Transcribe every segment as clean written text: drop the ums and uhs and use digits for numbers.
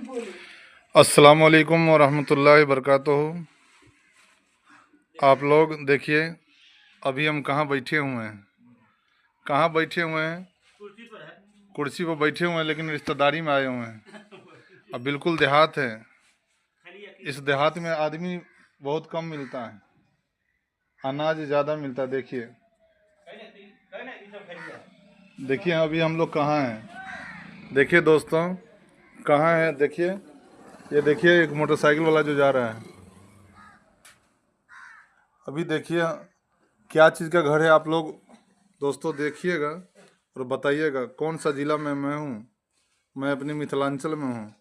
अस्सलाम वालेकुम वरहमतुल्लाहि वबरकातुहू। आप लोग देखिए, अभी हम कहाँ बैठे हुए हैं, कहाँ बैठे हुए हैं? कुर्सी पर बैठे हुए हैं, लेकिन रिश्तेदारी में आए हुए हैं। अब बिल्कुल देहात है। इस देहात में आदमी बहुत कम मिलता है, अनाज ज़्यादा मिलता है। देखिए देखिए, अभी हम लोग कहाँ हैं। देखिए दोस्तों, कहाँ हैं। देखिए, ये देखिए, एक मोटरसाइकिल वाला जो जा रहा है अभी। देखिए क्या चीज़ का घर है। आप लोग दोस्तों देखिएगा और बताइएगा कौन सा ज़िला में मैं हूँ। मैं अपनी मिथिलांचल में हूँ।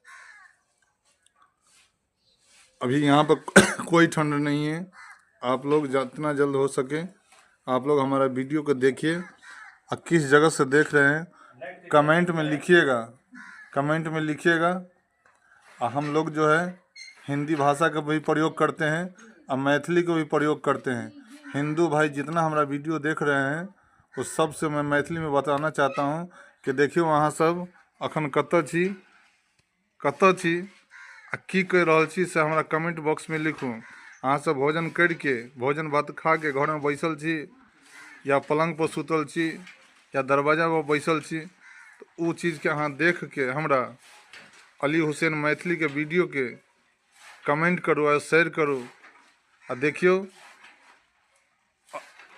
अभी यहाँ पर कोई ठंड नहीं है। आप लोग जितना जल्द हो सके आप लोग हमारा वीडियो को देखिए और किस जगह से देख रहे हैं, कमेंट में लिखिएगा, कमेंट में लिखिएगा। और हम लोग जो है हिंदी भाषा का भी प्रयोग करते हैं और मैथिली को भी प्रयोग करते हैं। हिंदू भाई जितना हमारा वीडियो देख रहे हैं, उस सब से मैं मैथिली में बताना चाहता हूँ कि देखियो, अहाँ सब अखन कतऽ छी, कतऽ छी आ की करि रहल छी, से हमरा कमेंट बॉक्समे लिखू। अहाँ सब भोजन करिके, भोजन भात खाके घरमे बैसल छी या पलङ्गपर सुतल छी या दरवाजापर बैसल छी, तऽ ओ चीजके अहाँ देखके हमरा अली हुसैन मैथिलीके वीडियोके कमेंट करू आ शेयर करू। आ देखियौ,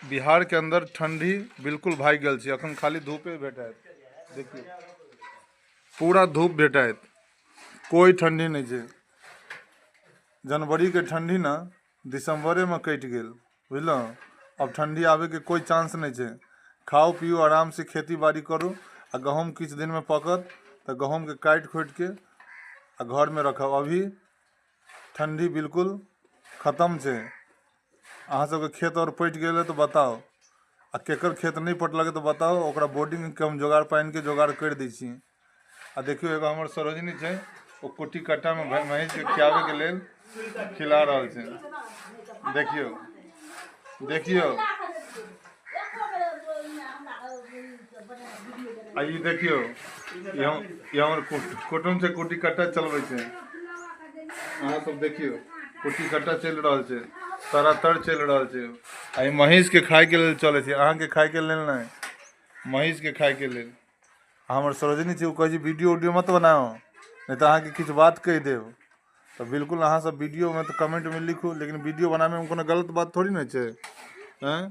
बिहारके अन्दर ठण्डी बिल्कुल भागि गेल छै। अखन खाली धूपे भेटत। देखियौ, पूरा धूप भेटत, कोइ ठण्डी नहि छै। जनवरीके ठण्डी ने दिसम्बरेमे कटि गेल, बुझलहुँ? आब ठण्डी आबैके कोइ चांस नहि छै। खाउ, पिउ, आरामसँ खेती बाड़ी करू आ गहूँम किछु दिनमे पकत तऽ गहूँमके काटि खोटिके आ घरमे रखब। अभी ठण्डी बिल्कुल खतम छै। अहाँ सबके खेत आओर पटि गेलै तऽ बताउ आ केकर खेत नहि पटलकै तऽ बताउ, ओकरा बोर्डिंगके हम जोगाड़, पानिके जोगाड़ करि दै छी। आ देखियौ, एगो हमर सरोजनी छै, ओ कुट्टी कट्टामे महीँसके खियाबैके लेल खिला रहल छै। देखियौ, देखियौ। आ ई देखियौ, ई हमर कुटुम छै, कुट्टी कट्टा चलबै छै। अहाँ सब देखियौ, कुट्टी कट्टा चलि रहल छै, तरातर चलि रहल छै। आ ई महीँसके खायके लेल चलै छै, अहाँके खायके लेल नहि, महीँसके खायके लेल। आ हमर सरोजनी छै, ओ कहै छै वीडियो उडियो मत बनाओ, नहि तऽ अहाँके किछु बात कहि देब। तऽ बिल्कुल अहाँ सब वीडियोमे तऽ कमेंटमे लिखू, लेकिन वीडियो बनाबैमे कोनो गलत बात थोड़ी ने छै। आँय,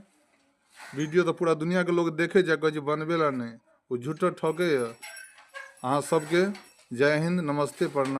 वीडियो तऽ पूरा दुनिआँके लोक देखै छै, कहै छै बनबै लए नहि, ओ झूठो ठकैए। अहाँ सबके जय हिन्द, नमस्ते, प्रणाम।